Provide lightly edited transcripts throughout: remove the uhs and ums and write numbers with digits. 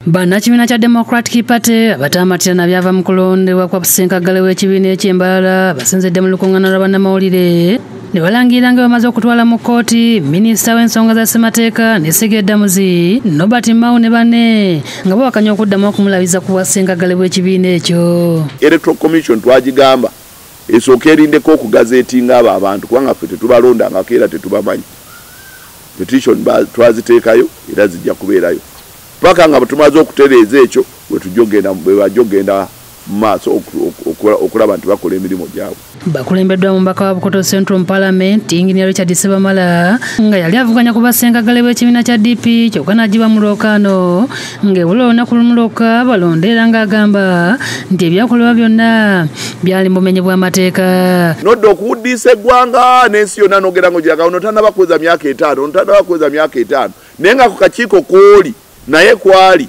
Bannakibiina kya Democratic Party abataamatira na byava mu kulondebwa kwa ssenkaggale w'ekibiina eky'Embalala basinzidde mu lukuŋŋaana lwa bannamawulire ne balangirira nga bamaze okutwala mu kkooti minisita w'ensonga za ssemateeka n'essiga eddamuzi Norbert Mao ne banne nga bawakanya okuddamu okumulabiza ku bwa ssenkaggale bw'ekibiina ekyo. Electoral Commission twagigamba esooka erindeko okugazeetinga abo abantu kubanga ffe tetubalondangako era tetubamanyi. Petition twaziteekayo era zijja kubeerayo paka nga tumaze okutereeza ekyo bwe bajja okugenda mu maaso okulaba nti bakola emirimu gyabwe. Bakulembeddwa omubaka wa Bukoto Central Parliament Engineer Richard Sebamala nga yali avuganya ku bassenkaggale bw'ekibiina kya DP kyokka n'aggyibwa mu lwokaano ng'ebula olunaku lumu lwokka balonde era ng'agamba nti ebyakolebwa byonna byali mu bumenyi bw'amateeka. Nodda okuwuddiisa eggwanga n'ensi yonna n'ogera ng'ogiraga ono tannaba kuweza myaka 5, ono tannaba kuweza myaka 5, naye nga ku kakiiko kw'oli naye kwali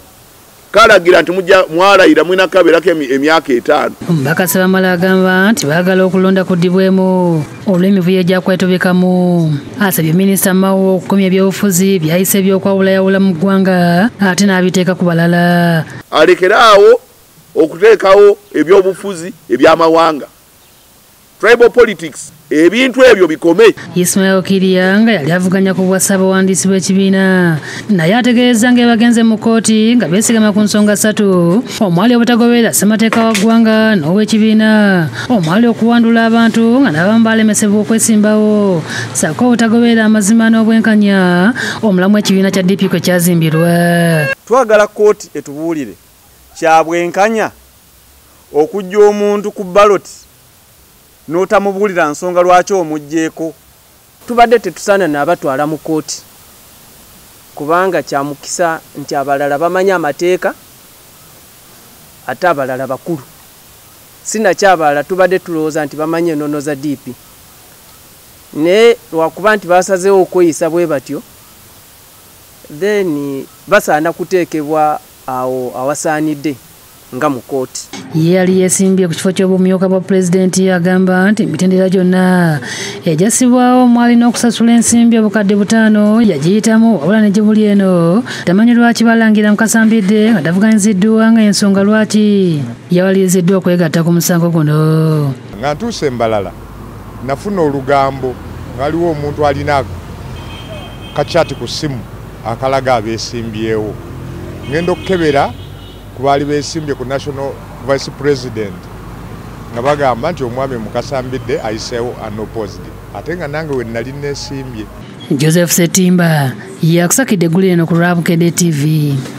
kalagira nti mwalayira mulina kubeerako emyaka 5. Omubaka Sebamala agamba nti baagala okulonda kuddibwemu olw'emivuyo egyakwetobekamu. Asabye Minisita Mao okukomya ebyobufuzi byayise ebyokwawulayawula mu ggwanga ate n'abiteeka ku balala. Alekere awo okuteekawo ebyobufuzi eby'amawanga, tribal politics, ebintu ebyo bikome. Ismail Kiria nga yali avuganya ku bwa ssabawandiisi bw'ekibiina naye ategeeza nga bagenze mu kkooti nga beesigama ku nsonga 3 omwali obutagoberera ssemateeka wa ggwanga n'ow'ekibiina, omwali okuwandula abantu nga n'abamu balemesebwa okwesimbawo, ssaako obutagoberera amazima n'obwenkanya omulamu ekibiina kya DP kwe kyazimbirwa. Twagala kkooti etubuulire kya bwenkanya okuggya omuntu ku ballot n'otamubuulira nsonga lwaki omuggyeeko. Tubadde tetusaana n'abatwala mu kkooti kubanga kya mukisa nti abalala bamanyi amateeka ate abalala bakulu. Sinakyabalala tubadde tulowooza nti bamanyi ennono za DP, naye lwakuba nti basazeewo okweyisa bwe batyo, then basaana kuteekebwa awo awasaanidde nga mu kkooti. Ye yali yeesimbye ku kifo ky'obumyuka bwa pulezidenti agamba nti emitendera gyonna egyassibwawo mwalina okusasula ensimbi obukadde 5 yagiyitamu wabula ne gye buli eno tamanyi lwaki balangira Mukasa Mbidde nga tavuganyiziddwa nga ensonga lwaki yawaliriziddwa okwegatta ku musango guno. Nga ntuuse Mbalala nafuna olugambo ng'aliwo omuntu alina kakyati ku ssimu akalaga abeesimbyewo. Ngenda okukebera ku baali beesimbye ku National Vice President nga bagamba nti omwami Mukasa Mbidde ayiseewo unopposed, ate nga nange we nali neesimbye. Joseph Setimba yakusakidde eggulire eno ku lwa Bukedde TV.